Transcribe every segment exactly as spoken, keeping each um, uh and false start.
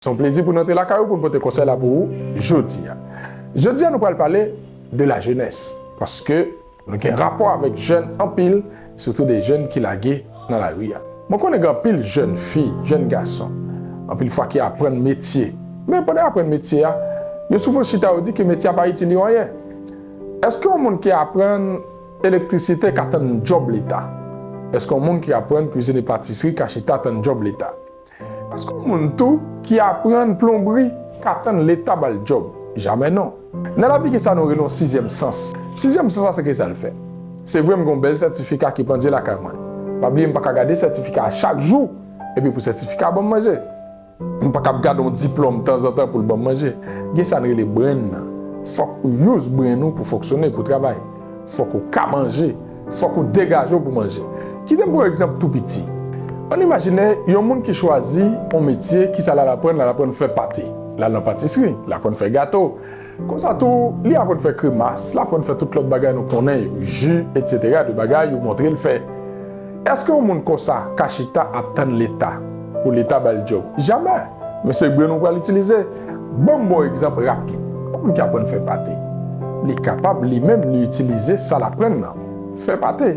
Se yon plezi pou nou te lakay ou pou nou pote konsèy la pou ou jodi a. Jodi a, nou pral pale de la jeunesse, paske nou gen rapò avèk jèn anpil, sitou de jèn ki lage nan lari a. Mwen konnen gen anpil jèn fi, jèn gason, anpil fwa ki aprann metye. Men pandan y aprann metye a, yo souvan chita yo di ke metye a pa itil yo anyen. Èske yon moun ki aprann elektrisite ka tann djòb Leta? Èske yon moun ki aprann kwizine patisri ka chita tann djòb Leta? Èske yon moun tou ki aprann plonbri ka tann Leta ba l djòb? Jamè non. Nan lavi gen sa nou rele yon sizyèm sans. Sizyèm sans la se ki sa l fè? Se vre m gen yon bèl sètifika ki pandye lakay mwen. Pa bliye m pa ka gade sètifika a chak jou, epi pou sètifika a ban m manje. M pa ka ap gade yon diplòm tanzantan pou l ban m manje. Gen sa n rele brain nan. Fòk ou use brain ou pou fonksyone, pou travay. Fòk ou ka manje. Fòk ou degaje w pou manje. Kite m pran yon egzanp tou piti. Ann imajine yon moun ki chwazi yon metye, ki sa l al aprann? L al aprann fè pate. L al nan patisri, l aprann fè gato. Konsa tou, li aprann fè kremas, l aprann fè tout lòt bagay nou konnen yo, ji, etsetera, de bagay yo montre l fè. Èske yon moun konsa ka chita ap tann Leta pou Leta ba l djòb? Jamè! Men se brain nou pral itilize. Ban m ba w egzanp rapid. Yon moun ki aprann fè pate, li kapab li menm li itilize sa l aprann nan fè pate.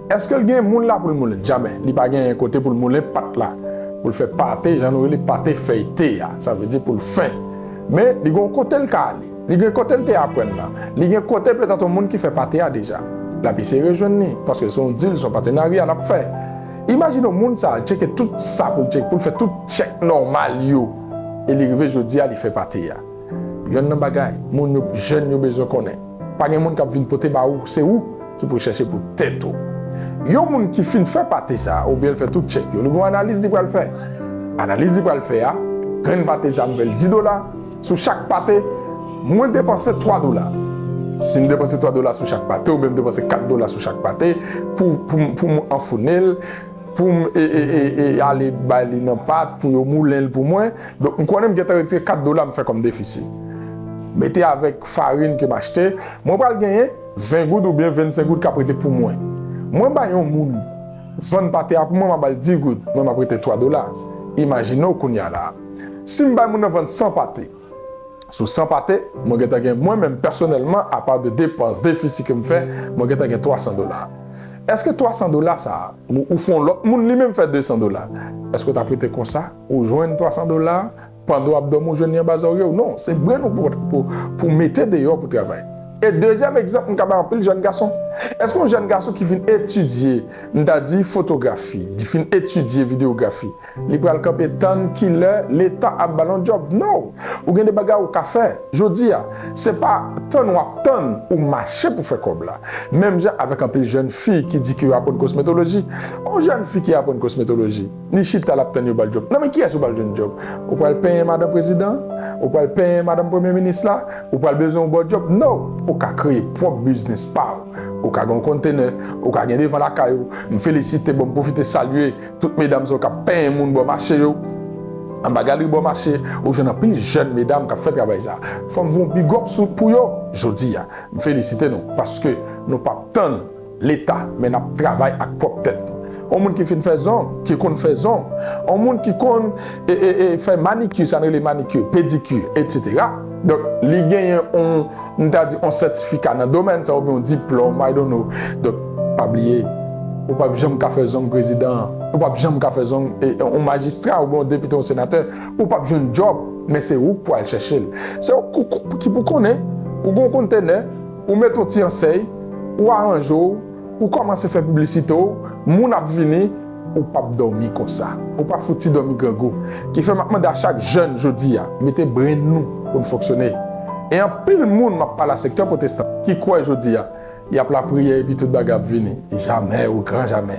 Èske l gen moul la pou l moulen? Jamè. Li pa gen kote pou l moulen pat la pou l fè pate, jan nou rele pate fèyte a. Sa vle di pou l fen. Men li gen yon kote l ka ale. Li gen kote l te aprann nan. Li gen kote petèt yon moun ki fè pate a deja. L ap eseye rejwenn li, paske se yon dil, se yon patenarya l ap fè. Imajine yon moun sa al tcheke tout sa pou l tcheke, pou l fè tout tchèk nòmal yo. E li rive jodi a, li fè pate a. Yonn nan bagay, moun yo, jèn yo bezwen konnen. Pa gen moun k ap vin pote ba ou, se ou ki pou chèche pou tèt ou. Yon moun ki fin fè pate sa, oubyen l fè tout tchèk yo, li gen yon analiz li pral fè. Analiz li pral fè a, grenn pate sa m fè l dis dola, sou chak pate, mwen depanse twa dola. Si m depanse twa dola sou chak pate, oubyen m depanse kat dola sou chak pate, pou, pou, pou m anfounen l, pou m e, e, e, e, ale bay li nan pat, pou yo moulen l pou mwen. Donk, m konnen m gentan retire kat dola m fè kòm defisi. Mete avèk farin ke m achte, mwen pral genyen ven goud oubyen vennsenk goud k ap rete pou mwen. Mwen bay yon moun vann pate a pou mwen, m ap ba l dis goud, mwen m ap rete twa dola. Imajine w kounye a la. Si m bay moun nan vann san pate, sou san pate, mwen gentan gen, mwen menm pèsonèlman, apa de depans, defisi ke m fè, mwen gentan gen twa san dola. Èske twa san dola sa a, ou, ou fè yon lòt moun li menm fè de san dola, èske w t ap rete konsa? Ou jwenn twa san dola, pandan w ap dòmi, ou jwenn li anba zòrye w? Non, se brain ou pou, pou, pou mete deyò pou travay. E dezyèm egzanp, m ka bay anpil jèn gason. Èske yon jèn gason ki fin etidye, m ta di fotografi, li fin etidye videyografi, li pral kanpe tann kilè Leta ap ba l yon djòb? No! Ou gen de bagay ou ka fè jodi a. Se pa tann w ap tann ou mache pou fè kòb la. Menm jan avèk anpil jèn fi ki di ke yo aprann kosmetoloji. Yon jèn fi ki aprann kosmetoloji, li chita l ap tann yo ba l djòb. Nan men kiyès ou pral jwenn djòb? Ou pral penyen madan prezidan? Ou pral penyen madanm premye minis la? Ou pral bezwen yon bon djòb? No! Ou ka kreye pwòp biznis pa w. Ou ka gen yon kontenè, ou ka gen devan lakay ou. M felisite, bon, m pwofite salye tout medam sa yo k ap penyen moun bò mache yo, anba galri bò mache, ou jwenn anpil jèn medam k ap fè travay sa. Fò m voye yon big up sou, pou yo jodi a. M felisite nou, paske nou p ap tann Leta, men n ap travay ak pwòp tèt nou. Yon moun ki fin fè zong, ki konn fè zong, yon moun ki konn e, e, e, fè manikir, sa n rele manikir, pedikir, etsetera. Donk, li genyen yon, m ta di, yon sètifika nan domèn sa, oubyen yon diplòm, I don't know. Donk, pa bliye, ou p ap janm ka fè zong prezidan, ou p ap janm ka fè zong, e, yon majistra, oubyen yon depite, yon senatè, ou p ap jwenn djòb, men se ou k pou al chèche l. Se ou k, k, ki pou konnen, ou gen yon kontenè, ou met yon ti ansèy, ou aranje w, ou kòmanse fè piblisite w, moun ap vini, ou p ap dòmi konsa. Ou p ap fouti dòmi grangou. Ki fè m ap mande a chak jèn jodi a, mete brain nou pou n fonksyone. E anpil moun, m ap pale a sektè pwotestan, ki kwè jodi a, y ap lapriyè epi tout bagay ap vini. Jamè, o gran jamè.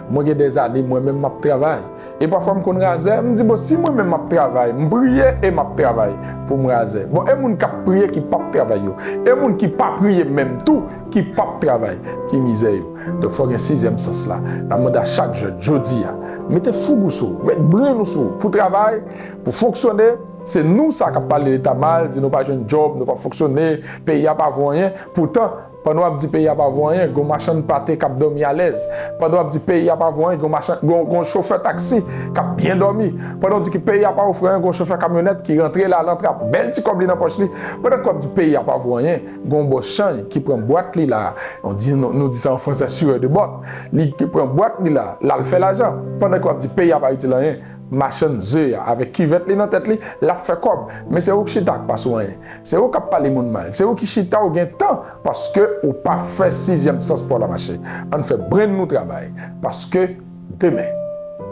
Mwen gen dèzane, mwen menm m ap travay. E pafwa m konn razè, m di, bon, si mwen menm m ap travay, m priye e m ap travay pou m razè. Bon, e moun k ap priye ki p ap travay yo? E moun ki pa priye menm tou, ki p ap travay, ki mizè yo? Donk, fò gen sizyèm sans la. N ap mande a chak jèn, jodi a, mete foug ou sou ou, met brain ou sou ou, pou travay, pou fonksyone, Se nou sa k ap pale Leta mal, di nou pa jwenn djòb, nou p ap fonksyone, peyi a pa vo anyen. Poutan, pandan w ap di peyi a pa vo anyen, gen yon machann pate k ap dòmi alèz. Pandan w ap di peyi a pa vo anyen, gen yon machann, gen yon, gen yon chofè taksi k ap byen dòmi. Pandan w di ki peyi a pa ofri anyen, gen yon chofè kamyonèt ki rantre la, l antre ak bèl ti kòb li nan pòch li. Pandan ke w ap di peyi a pa vo anyen, gen yon bòs chanj ki pran bwat li la. Nou di, nou, nou di sa an fransè, scieur de bottes. Li ki pran bwat li la, l al fè lajan. Pandan ke w ap di peyi a pa itil anyen, machann ze a, avèk kivèt li nan tèt li, l ap fè kòb. Men se ou k chita k pa sou anyen. Se ou k ap pale moun mal. Se ou ki chita, ou gen tan, paske ou pa fè sizyèm sans pa w la mache. Ann fè brenn nou travay. Paske demen,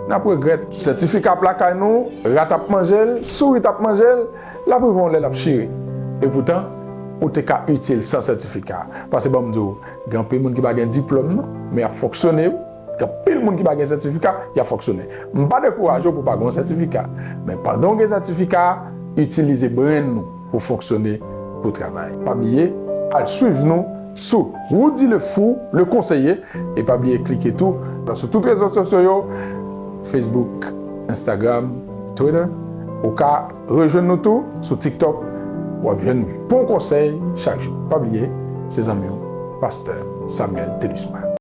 n ap regrèt. Sètifika ap lakay nou, rat ap manje l, sourit ap manje l, l ap rive yon lè l ap chire. Epoutan, ou te ka itil san sètifika. Paske ban m di w, gen anpil moun ki pa gen diplòm, non, men y ap fonksyone, wi. Gen anpil moun ki pa gen sètifika, y ap fonksyone. M pa dekouraje w pou w pa gen yon sètifika. Men pandan w gen sètifika a, itilize brenn nou pou fonksyone, pou travay. Pa bliye, al swiv nou sou Roody Le Fou, le conseiller, e pa bliye klike tou sou tout rezo sosyo yo, Facebook, Instagram, Twitter. Ou ka rejwenn nou tou sou TikTok. W ap jwenn bon konsèy chak jou. Pa bliye, se zanmi w, Pastè Samuel Thelusma.